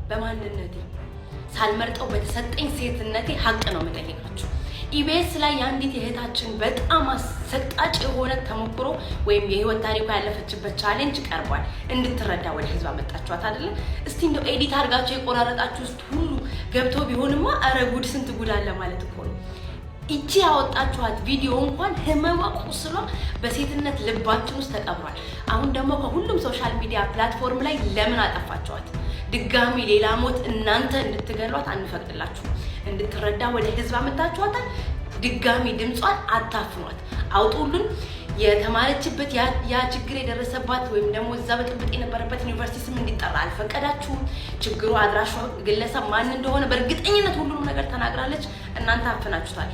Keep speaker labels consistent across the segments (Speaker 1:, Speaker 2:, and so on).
Speaker 1: በማንነቴ ሳልመርጠው በተሰጠኝ ሴትነቴ ሀቅ ነው የምጠይቃችሁ። ኢቢኤስ ላይ የአንዲት የእህታችን በጣም አሰቃቂ የሆነ ተሞክሮ ወይም የህይወት ታሪኳ ያለፈችበት challenge ቀርቧል። እንድትረዳ ወደ ህዝብ አመጣችኋት አይደለ? እስቲ እንደው edit አድርጋችሁ የቆራረጣችሁ ውስጥ ሁሉ ገብቶ ቢሆንማ ኧረ ጉድ፣ ስንት ጉድ አለ ማለት እኮ ነው። ይቺ ያወጣችኋት ቪዲዮ እንኳን ህመሟ፣ ቁስሏ በሴትነት ልባችን ውስጥ ተቀብሯል። አሁን ደግሞ ከሁሉም social media platform ላይ ለምን አጠፋችኋት? ድጋሚ ሌላ ሞት እናንተ እንድትገሏት አንፈቅድላችሁም። እንድትረዳ ወደ ህዝብ አመጣችኋታል። ድጋሚ ድምጿን አታፍኗት፣ አውጡልን። የተማረችበት ያ ችግር የደረሰባት ወይም ደግሞ እዛ ብጥብጥ የነበረበት ዩኒቨርሲቲ ስም እንዲጠራ አልፈቀዳችሁም። ችግሩ አድራሿ ግለሰብ ማን እንደሆነ በእርግጠኝነት ሁሉንም ነገር ተናግራለች። እናንተ አፍናችሁታል።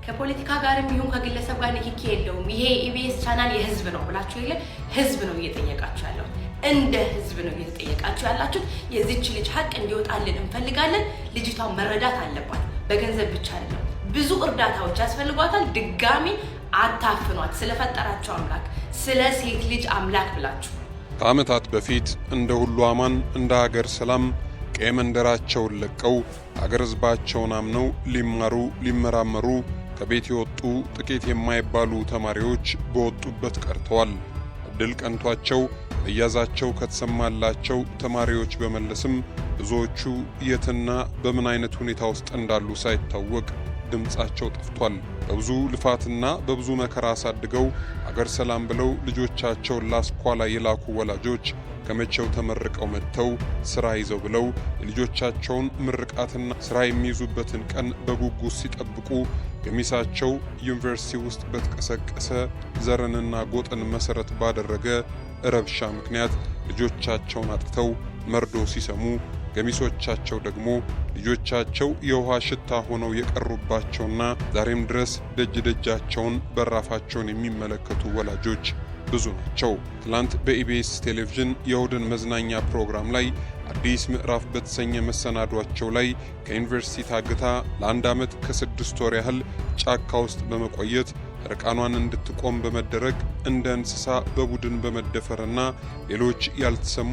Speaker 1: ከፖለቲካ ጋርም ይሁን ከግለሰብ ጋር ንክኪ የለውም። ይሄ ኢቢኤስ ቻናል የህዝብ ነው ብላችሁ የለ፣ ህዝብ ነው እየጠየቃችሁ ያለው፣ እንደ ህዝብ ነው እየተጠየቃችሁ ያላችሁት። የዚች ልጅ ሀቅ እንዲወጣልን እንፈልጋለን። ልጅቷ መረዳት አለባት። በገንዘብ ብቻ አይደለም፣ ብዙ እርዳታዎች ያስፈልጓታል። ድጋሚ አታፍኗት። ስለፈጠራቸው አምላክ፣ ስለ ሴት ልጅ አምላክ ብላችሁ።
Speaker 2: ከዓመታት በፊት እንደ ሁሉ አማን፣ እንደ ሀገር ሰላም ቀየ መንደራቸውን ለቀው አገር ሕዝባቸውን አምነው ሊማሩ ሊመራመሩ ከቤት የወጡ ጥቂት የማይባሉ ተማሪዎች በወጡበት ቀርተዋል። ዕድል ቀንቷቸው መያዛቸው ከተሰማላቸው ተማሪዎች በመለስም ብዙዎቹ የትና በምን አይነት ሁኔታ ውስጥ እንዳሉ ሳይታወቅ ድምፃቸው ጠፍቷል። በብዙ ልፋትና በብዙ መከራ አሳድገው አገር ሰላም ብለው ልጆቻቸውን ላስኳላ የላኩ ወላጆች ከመቼው ተመርቀው መጥተው ስራ ይዘው ብለው የልጆቻቸውን ምርቃትና ስራ የሚይዙበትን ቀን በጉጉት ሲጠብቁ ገሚሳቸው ዩኒቨርሲቲ ውስጥ በተቀሰቀሰ ዘርንና ጎጥን መሰረት ባደረገ ረብሻ ምክንያት ልጆቻቸውን አጥተው መርዶ ሲሰሙ፣ ገሚሶቻቸው ደግሞ ልጆቻቸው የውሃ ሽታ ሆነው የቀሩባቸውና ዛሬም ድረስ ደጅ ደጃቸውን በራፋቸውን የሚመለከቱ ወላጆች ብዙ ናቸው። ትላንት በኢቢኤስ ቴሌቪዥን የእሁድን መዝናኛ ፕሮግራም ላይ አዲስ ምዕራፍ በተሰኘ መሰናዷቸው ላይ ከዩኒቨርሲቲ ታግታ ለ1 ዓመት ከ6 ወር ያህል ጫካ ውስጥ በመቆየት እርቃኗን እንድትቆም በመደረግ፣ እንደ እንስሳ በቡድን በመደፈርና ሌሎች ያልተሰሙ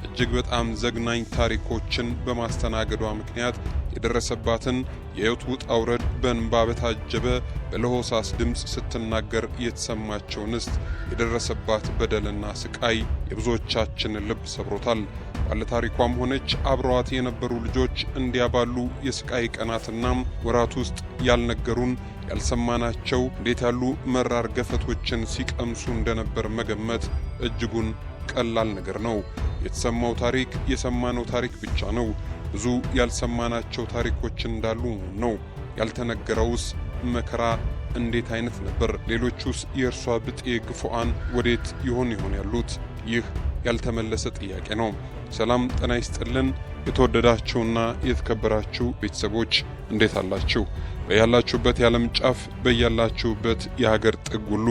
Speaker 2: እጅግ በጣም ዘግናኝ ታሪኮችን በማስተናገዷ ምክንያት የደረሰባትን የሕይወት ውጣ ውረድ በእንባ በታጀበ በለሆሳስ ድምፅ ስትናገር የተሰማቸው እንስት የደረሰባት በደልና ስቃይ የብዙዎቻችንን ልብ ሰብሮታል። ባለታሪኳም ሆነች አብረዋት የነበሩ ልጆች እንዲያ ባሉ የስቃይ ቀናትና ወራት ውስጥ ያልነገሩን፣ ያልሰማናቸው እንዴት ያሉ መራር ገፈቶችን ሲቀምሱ እንደነበር መገመት እጅጉን ቀላል ነገር ነው። የተሰማው ታሪክ፣ የሰማነው ታሪክ ብቻ ነው። ብዙ ያልሰማናቸው ታሪኮች እንዳሉ ነው። ያልተነገረውስ መከራ እንዴት አይነት ነበር? ሌሎቹስ የእርሷ ብጤ ግፉዓን ወዴት ይሆን ያሉት? ይህ ያልተመለሰ ጥያቄ ነው። ሰላም ጤና ይስጥልን። የተወደዳችሁና የተከበራችሁ ቤተሰቦች፣ እንዴት አላችሁ? በያላችሁበት የዓለም ጫፍ፣ በያላችሁበት የሀገር ጥግ ሁሉ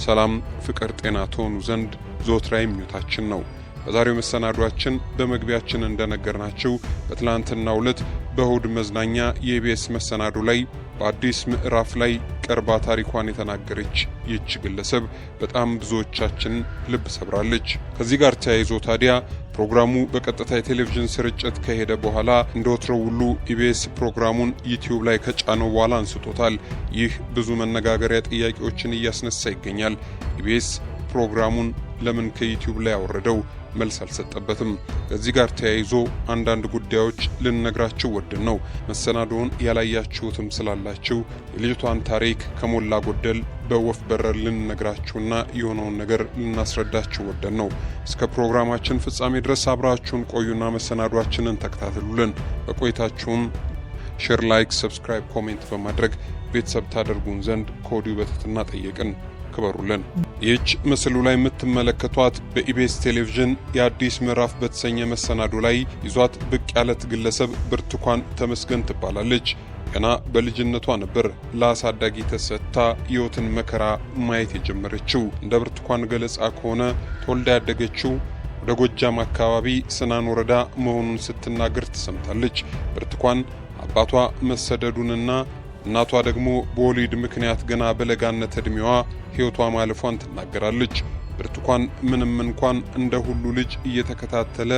Speaker 2: ሰላም፣ ፍቅር፣ ጤና ትሆኑ ዘንድ ዘወትር ምኞታችን ነው። በዛሬው መሰናዷችን በመግቢያችን እንደነገርናችሁ በትላንትናው ዕለት በእሁድ መዝናኛ የኢቢኤስ መሰናዶ ላይ በአዲስ ምዕራፍ ላይ ቀርባ ታሪኳን የተናገረች ይህች ግለሰብ በጣም ብዙዎቻችን ልብ ሰብራለች። ከዚህ ጋር ተያይዞ ታዲያ ፕሮግራሙ በቀጥታ የቴሌቪዥን ስርጭት ከሄደ በኋላ እንደ ወትሮው ሁሉ ኢቢኤስ ፕሮግራሙን ዩቲዩብ ላይ ከጫነው በኋላ አንስቶታል። ይህ ብዙ መነጋገሪያ ጥያቄዎችን እያስነሳ ይገኛል። ኢቢኤስ ፕሮግራሙን ለምን ከዩቲዩብ ላይ ያወረደው? መልስ አልሰጠበትም። ከዚህ ጋር ተያይዞ አንዳንድ ጉዳዮች ልንነግራችሁ ወደን ነው። መሰናዶውን ያላያችሁትም ስላላችሁ የልጅቷን ታሪክ ከሞላ ጎደል በወፍ በረር ልንነግራችሁና የሆነውን ነገር ልናስረዳችሁ ወደን ነው። እስከ ፕሮግራማችን ፍጻሜ ድረስ አብራችሁን ቆዩና መሰናዷችንን ተከታተሉልን። በቆይታችሁም share፣ like፣ subscribe፣ comment በማድረግ ቤተሰብ ታደርጉን ዘንድ ከወዲሁ በትህትና ጠየቅን። ክበሩልን። ይህች ምስሉ ላይ የምትመለከቷት በኢቢኤስ ቴሌቪዥን የአዲስ ምዕራፍ በተሰኘ መሰናዶ ላይ ይዟት ብቅ ያለት ግለሰብ ብርቱካን ተመስገን ትባላለች። ገና በልጅነቷ ነበር ለአሳዳጊ ተሰጥታ ሕይወትን መከራ ማየት የጀመረችው። እንደ ብርቱካን ገለጻ ከሆነ ተወልዳ ያደገችው ወደ ጎጃም አካባቢ ስናን ወረዳ መሆኑን ስትናገር ትሰምታለች። ብርቱካን አባቷ መሰደዱንና እናቷ ደግሞ በወሊድ ምክንያት ገና በለጋነት ዕድሜዋ ሕይወቷ ማለፏን ትናገራለች። ብርቱካን ምንም እንኳን እንደ ሁሉ ልጅ እየተከታተለ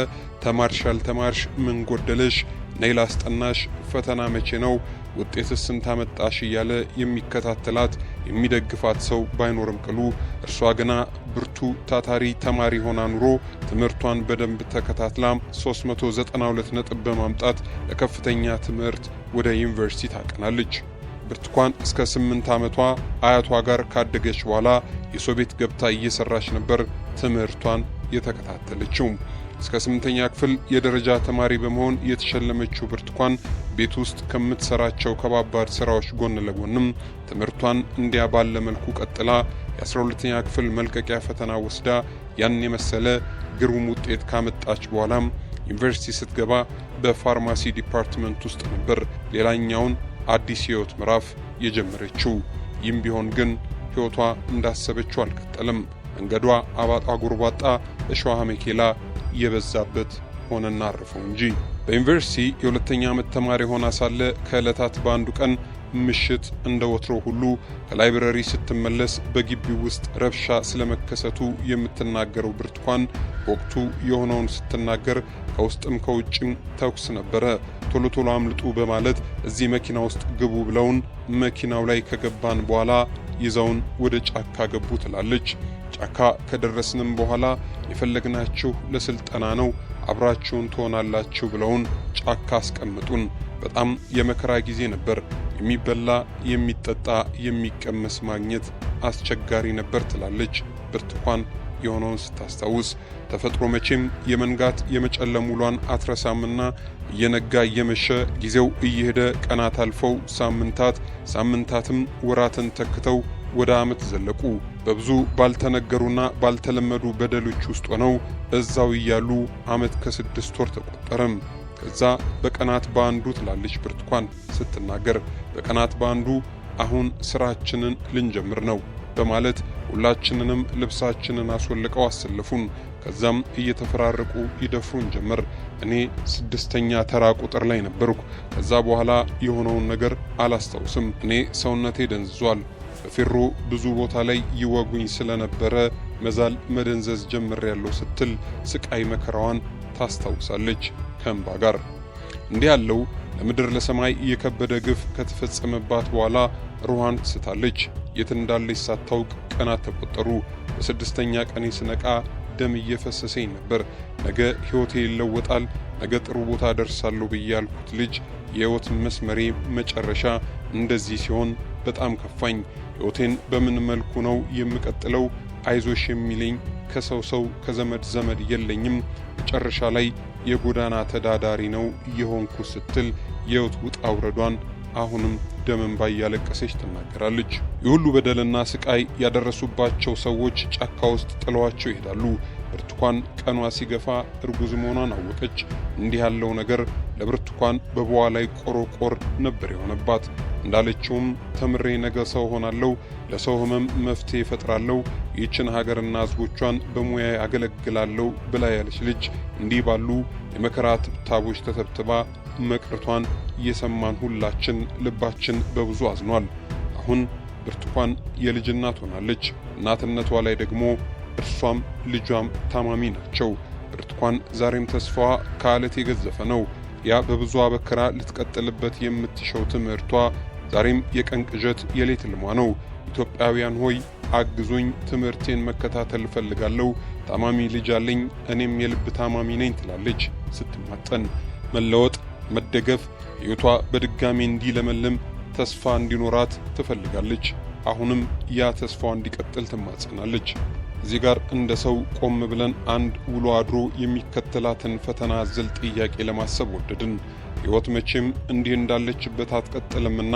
Speaker 2: ተማርሽ አልተማርሽ፣ ምን ጎደለሽ፣ ነይ ላስጠናሽ፣ ፈተና መቼ ነው፣ ውጤትስ ስንት አመጣሽ እያለ የሚከታተላት የሚደግፋት ሰው ባይኖርም ቅሉ እርሷ ግና ብርቱ ታታሪ ተማሪ ሆና ኑሮ ትምህርቷን በደንብ ተከታትላ 392 ነጥብ በማምጣት ለከፍተኛ ትምህርት ወደ ዩኒቨርሲቲ ታቀናለች። ብርቱካን እስከ 8 ዓመቷ አያቷ ጋር ካደገች በኋላ የሰው ቤት ገብታ እየሰራች ነበር ትምህርቷን የተከታተለችው። እስከ 8ኛ ክፍል የደረጃ ተማሪ በመሆን የተሸለመችው ብርቱካን ቤት ውስጥ ከምትሰራቸው ከባባድ ስራዎች ጎን ለጎንም ትምህርቷን እንዲያ ባለ መልኩ ቀጥላ የ12ኛ ክፍል መልቀቂያ ፈተና ወስዳ ያን የመሰለ ግሩም ውጤት ካመጣች በኋላም ዩኒቨርሲቲ ስትገባ በ pharmacy department ውስጥ ነበር ሌላኛውን አዲስ የህይወት ምዕራፍ የጀመረችው። ይህም ቢሆን ግን ህይወቷ እንዳሰበችው አልቀጠለም። መንገዷ አባጣ ጎርባጣ፣ እሾህ አሜኬላ የበዛበት ሆነና አረፈው እንጂ። በዩኒቨርሲቲ የሁለተኛ ዓመት ተማሪ ሆና ሳለ ከዕለታት በአንዱ ቀን ምሽት እንደ ወትሮ ሁሉ ከ library ስትመለስ በግቢው ውስጥ ረብሻ ስለመከሰቱ የምትናገረው ብርቱካን በወቅቱ የሆነውን ስትናገር ከውስጥም ከውጭም ተኩስ ነበረ። ቶሎ ቶሎ አምልጡ በማለት እዚህ መኪና ውስጥ ግቡ ብለውን መኪናው ላይ ከገባን በኋላ ይዘውን ወደ ጫካ ገቡ ትላለች። ጫካ ከደረስንም በኋላ የፈለግናችሁ ለስልጠና ነው፣ አብራችሁን ትሆናላችሁ ብለውን ጫካ አስቀምጡን። በጣም የመከራ ጊዜ ነበር። የሚበላ የሚጠጣ የሚቀመስ ማግኘት አስቸጋሪ ነበር ትላለች ብርቱካን የሆነውን ስታስታውስ። ተፈጥሮ መቼም የመንጋት የመጨለም ውሏን አትረሳምና እየነጋ እየመሸ ጊዜው እየሄደ ቀናት አልፈው ሳምንታት፣ ሳምንታትም ወራትን ተክተው ወደ ዓመት ዘለቁ። በብዙ ባልተነገሩና ባልተለመዱ በደሎች ውስጥ ሆነው እዛው እያሉ ዓመት ከ6 ወር ተቆጠረም። ከዛ በቀናት በአንዱ ትላለች ብርቱካን ስትናገር፣ በቀናት በአንዱ አሁን ስራችንን ልንጀምር ነው በማለት ሁላችንንም ልብሳችንን አስወልቀው አሰለፉን። ከዛም እየተፈራረቁ ይደፍሩን ጀመር። እኔ 6ኛ ተራ ቁጥር ላይ ነበርኩ። ከዛ በኋላ የሆነውን ነገር አላስታውስም። እኔ ሰውነቴ ደንዝዟል። በፌሮ ብዙ ቦታ ላይ ይወጉኝ ስለነበረ መዛል መደንዘዝ ጀምሬያለሁ ስትል ስቃይ መከራዋን ታስታውሳለች ከእንባ ጋር። እንዲህ ያለው ለምድር ለሰማይ የከበደ ግፍ ከተፈጸመባት በኋላ ሩሃን ትስታለች። የት እንዳለች ሳታውቅ ቀናት ተቆጠሩ። በ6ኛ ቀኔ ስነቃ ደም እየፈሰሰኝ ነበር። ነገ ሕይወቴ ይለወጣል፣ ነገ ጥሩ ቦታ ደርሳለሁ ብዬ ያልኩት ልጅ የሕይወት መስመሬ መጨረሻ እንደዚህ ሲሆን በጣም ከፋኝ። ሕይወቴን በምን መልኩ ነው የምቀጥለው? አይዞሽ የሚለኝ ከሰው ሰው ከዘመድ ዘመድ የለኝም። መጨረሻ ላይ የጎዳና ተዳዳሪ ነው የሆንኩ ስትል የሕይወት ውጣ ውረዷን አሁንም ደም እንባ እያለቀሰች ትናገራለች። የሁሉ በደልና ስቃይ ያደረሱባቸው ሰዎች ጫካ ውስጥ ጥለዋቸው ይሄዳሉ። ብርቱካን ቀኗ ሲገፋ እርጉዝ መሆኗን አወቀች። እንዲህ ያለው ነገር ለብርቱካን በበዋ ላይ ቆሮቆር ነበር የሆነባት። እንዳለችውም ተምሬ ነገ ሰው ሆናለሁ፣ ለሰው ሕመም መፍትሄ እፈጥራለሁ፣ ይህችን ሀገርና ሕዝቦቿን በሙያ አገለግላለሁ ብላ ያለች ልጅ እንዲህ ባሉ የመከራ ትብታቦች ተተብትባ መቅረቷን እየሰማን ሁላችን ልባችን በብዙ አዝኗል። አሁን ብርቱካን የልጅ እናት ሆናለች። እናትነቷ ላይ ደግሞ እርሷም ልጇም ታማሚ ናቸው። ብርቱካን ዛሬም ተስፋዋ ከአለት የገዘፈ ነው። ያ በብዙ አበክራ ልትቀጥልበት የምትሸው ትምህርቷ ዛሬም የቀን ቅዠት የሌት ህልሟ ነው። ኢትዮጵያውያን ሆይ አግዙኝ፣ ትምህርቴን መከታተል እፈልጋለሁ፣ ታማሚ ልጅ አለኝ፣ እኔም የልብ ታማሚ ነኝ ትላለች ስትማጠን። መለወጥ፣ መደገፍ፣ ሕይወቷ በድጋሚ እንዲለመልም ተስፋ እንዲኖራት ትፈልጋለች። አሁንም ያ ተስፋዋ እንዲቀጥል ትማጸናለች። እዚህ ጋር እንደ ሰው ቆም ብለን አንድ ውሎ አድሮ የሚከተላትን ፈተና አዘል ጥያቄ ለማሰብ ወደድን። ሕይወት መቼም እንዲህ እንዳለችበት አትቀጥልምና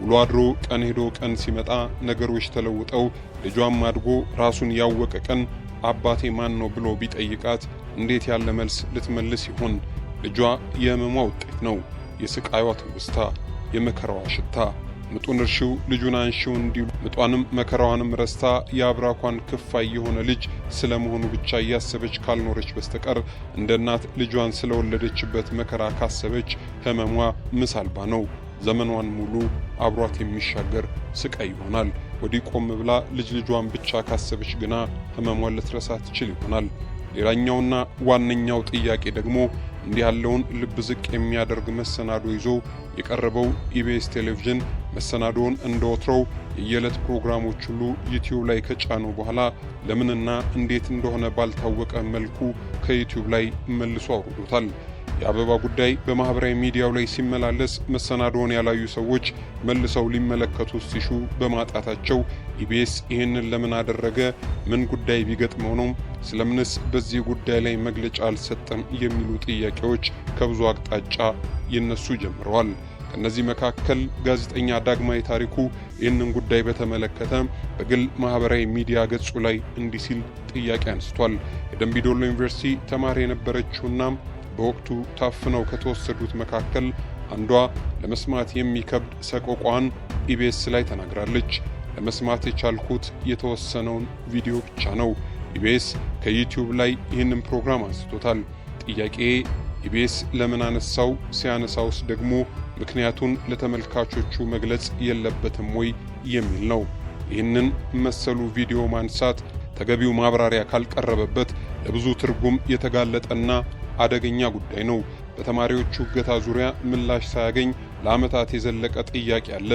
Speaker 2: ውሎ አድሮ ቀን ሄዶ ቀን ሲመጣ ነገሮች ተለውጠው ልጇም አድጎ ራሱን ያወቀ ቀን አባቴ ማን ነው ብሎ ቢጠይቃት እንዴት ያለ መልስ ልትመልስ ይሆን? ልጇ የህመሟ ውጤት ነው፣ የስቃይዋ ትውስታ፣ የመከራዋ ሽታ። ምጡን እርሺው ልጁን አንሺው እንዲሉ ምጧንም መከራዋንም ረስታ የአብራኳን ክፋይ የሆነ ልጅ ስለመሆኑ ብቻ እያሰበች ካልኖረች በስተቀር እንደ እናት ልጇን ስለወለደችበት መከራ ካሰበች ህመሟ ምስ አልባ ነው። ዘመኗን ሙሉ አብሯት የሚሻገር ስቃይ ይሆናል። ወዲህ ቆም ብላ ልጅ ልጇን ብቻ ካሰበች ግና ህመሟን ልትረሳ ትችል ይሆናል። ሌላኛውና ዋነኛው ጥያቄ ደግሞ እንዲህ ያለውን ልብ ዝቅ የሚያደርግ መሰናዶ ይዞ የቀረበው ኢቢኤስ ቴሌቪዥን መሰናዶውን እንደ ወትሮው የየዕለት ፕሮግራሞች ሁሉ ዩቲዩብ ላይ ከጫኑ በኋላ ለምንና እንዴት እንደሆነ ባልታወቀ መልኩ ከዩቲዩብ ላይ መልሶ አውርዶታል። የአበባ ጉዳይ በማህበራዊ ሚዲያው ላይ ሲመላለስ መሰናዶውን ያላዩ ሰዎች መልሰው ሊመለከቱ ሲሹ በማጣታቸው ኢቢኤስ ይህንን ለምን አደረገ? ምን ጉዳይ ቢገጥመው ነው? ስለምንስ በዚህ ጉዳይ ላይ መግለጫ አልሰጠም? የሚሉ ጥያቄዎች ከብዙ አቅጣጫ ይነሱ ጀምረዋል። ከእነዚህ መካከል ጋዜጠኛ ዳግማዊ ታሪኩ ይህንን ጉዳይ በተመለከተ በግል ማህበራዊ ሚዲያ ገጹ ላይ እንዲህ ሲል ጥያቄ አንስቷል። የደምቢዶሎ ዩኒቨርሲቲ ተማሪ የነበረችውና በወቅቱ ታፍነው ከተወሰዱት መካከል አንዷ ለመስማት የሚከብድ ሰቆቋን ኢቢኤስ ላይ ተናግራለች። ለመስማት የቻልኩት የተወሰነውን ቪዲዮ ብቻ ነው። ኢቢኤስ ከዩቲዩብ ላይ ይህንን ፕሮግራም አንስቶታል። ጥያቄ ኢቢኤስ ለምን አነሳው? ሲያነሳውስ ደግሞ ምክንያቱን ለተመልካቾቹ መግለጽ የለበትም ወይ የሚል ነው። ይህንን መሰሉ ቪዲዮ ማንሳት ተገቢው ማብራሪያ ካልቀረበበት ለብዙ ትርጉም የተጋለጠና አደገኛ ጉዳይ ነው። በተማሪዎቹ እገታ ዙሪያ ምላሽ ሳያገኝ ለዓመታት የዘለቀ ጥያቄ አለ።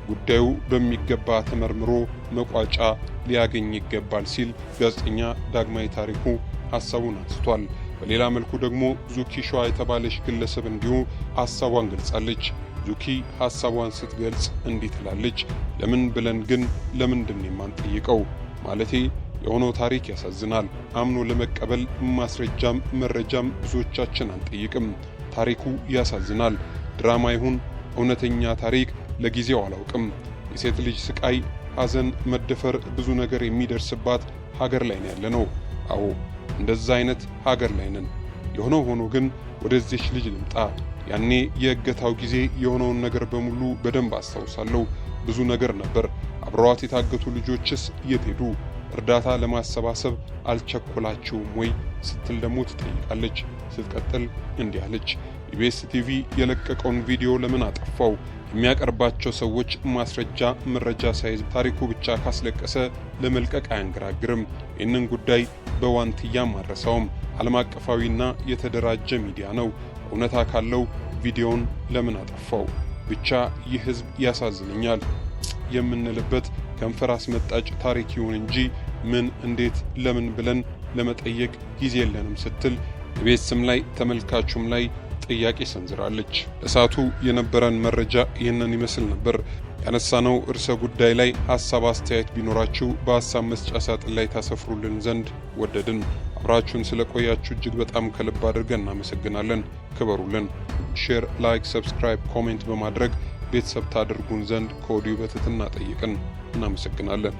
Speaker 2: ጉዳዩ በሚገባ ተመርምሮ መቋጫ ሊያገኝ ይገባል ሲል ጋዜጠኛ ዳግማዊ ታሪኩ ሀሳቡን አንስቷል። በሌላ መልኩ ደግሞ ዙኪ ሸዋ የተባለች ግለሰብ እንዲሁ ሀሳቧን ገልጻለች። ዙኪ ሀሳቧን ስትገልጽ እንዲህ ትላለች። ለምን ብለን ግን ለምንድን የማንጠይቀው? ማለቴ የሆነው ታሪክ ያሳዝናል። አምኖ ለመቀበል ማስረጃም መረጃም ብዙዎቻችን አንጠይቅም። ታሪኩ ያሳዝናል። ድራማ ይሁን እውነተኛ ታሪክ ለጊዜው አላውቅም። የሴት ልጅ ስቃይ፣ ሐዘን፣ መደፈር፣ ብዙ ነገር የሚደርስባት ሀገር ላይ ነው ያለነው። አዎ እንደዛ አይነት ሀገር ላይ ነን። የሆነው ሆኖ ግን ወደዚች ልጅ ልምጣ። ያኔ የእገታው ጊዜ የሆነውን ነገር በሙሉ በደንብ አስታውሳለሁ። ብዙ ነገር ነበር። አብረዋት የታገቱ ልጆችስ የት ሄዱ? እርዳታ ለማሰባሰብ አልቸኮላችሁም ወይ ስትል ደግሞ ትጠይቃለች። ስትቀጥል እንዲህ አለች። ኢቢኤስ ቲቪ የለቀቀውን ቪዲዮ ለምን አጠፋው? የሚያቀርባቸው ሰዎች ማስረጃ መረጃ ሳይዝ ታሪኩ ብቻ ካስለቀሰ ለመልቀቅ አያንገራግርም። ይህንን ጉዳይ በዋንትያም አልረሳውም። ዓለም አቀፋዊና የተደራጀ ሚዲያ ነው። እውነታ ካለው ቪዲዮውን ለምን አጠፋው? ብቻ ይህ ህዝብ ያሳዝነኛል የምንልበት ከንፈር አስመጣጭ ታሪክ ይሁን እንጂ ምን፣ እንዴት፣ ለምን ብለን ለመጠየቅ ጊዜ የለንም ስትል ኢቢኤስም ላይ ተመልካቹም ላይ ጥያቄ ሰንዝራለች። ለሰዓቱ የነበረን መረጃ ይህንን ይመስል ነበር። ያነሳነው ርዕሰ ጉዳይ ላይ ሀሳብ አስተያየት ቢኖራችሁ በሀሳብ መስጫ ሳጥን ላይ ታሰፍሩልን ዘንድ ወደድን። አብራችሁን ስለቆያችሁ እጅግ በጣም ከልብ አድርገን እናመሰግናለን። ክበሩልን። Share፣ like፣ subscribe፣ comment በማድረግ ቤተሰብ ታደርጉን ዘንድ ከወዲሁ በትህትና ጠይቅን። እናመሰግናለን።